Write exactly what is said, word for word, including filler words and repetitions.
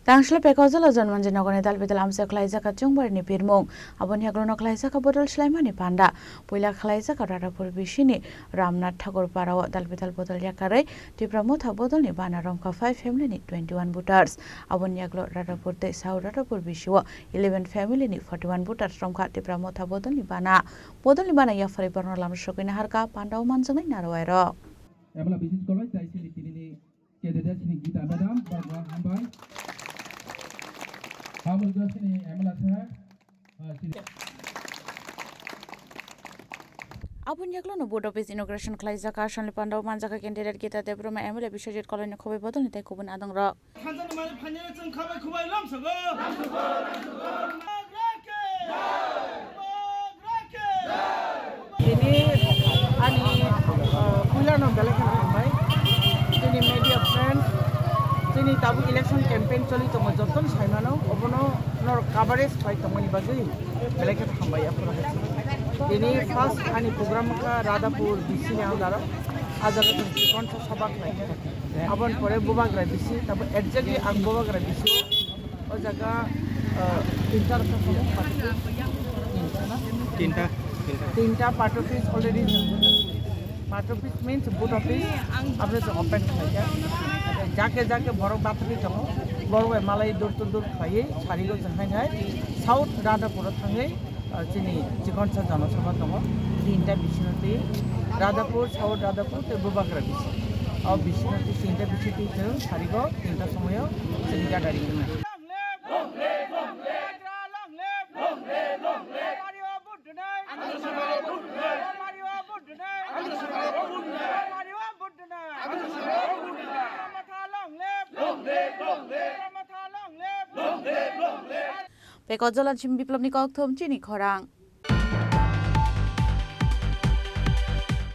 Tangshla Pekojalo Jonmanji Nogorni dalbidal amchai khlaijak kha chongbarini birmung. Aboni yaglono khlaijak kha bodol swlaimani panda. Puila khlaijak kha Radhapur bisini Ramnath Thakur Parao dalbidal bodol yakarwi Tipra Motha bodolni bana romkha five family ni twenty one voters. Aboni yaglo Radhapur tei South Radhapur bisio eleven family ni forty one voters romkha Tipra Motha bodolni bana. Bodolni bana yapharwi borokno lama sogwi naharkha pandao manjaknai narwai rok. Emla bisis kolai tai sini tinini candidate sini Gita madam, borokno hambai. Hambai sini emla sir. Aboni yaglono board office inauguration khlaijak kha. Assamni pandao manjakha candidate Gita Debbarma, M L A Biswajit Koloini Khoboi bodolni tei kubun adongrok. Thansa ni mani phanya chwng khabai khubai lam sago. Tini ani, uh, puila no belai kheno hambai. Tini media friends, tini tabuk election campaign choli tongo, jotono saimano, obono norok coverage khlai tongmani bagwi belai kheno hambai aphuru hai. Tini first ani program kha Radhapur B C ni andaro, a jaga tong konsa sabha khlai kha. Aboni pore Bubagra B C, tabo exactly ang Bubagra B C o jaga, ah, tinta rokha tongo, tinta na? Tinta, tinta. Tinta part office already, part office means board office, aboni se open khlaikha. Jake jake borok batwi tongo, borok bai malai door to door khlaiwi sarigo chwng hai hai South Radhapuro thangwi, ah, chini chikonsa jonosabha tongo, tinta bisino twi Radhapur, South Radhapur tei Bubagra bisi. O bisino twi tinta bisi twi chwng sarigo tinta somoyo chini gathering wngkha. Pekot Jolan sim Biplopni kokthum chini khorang.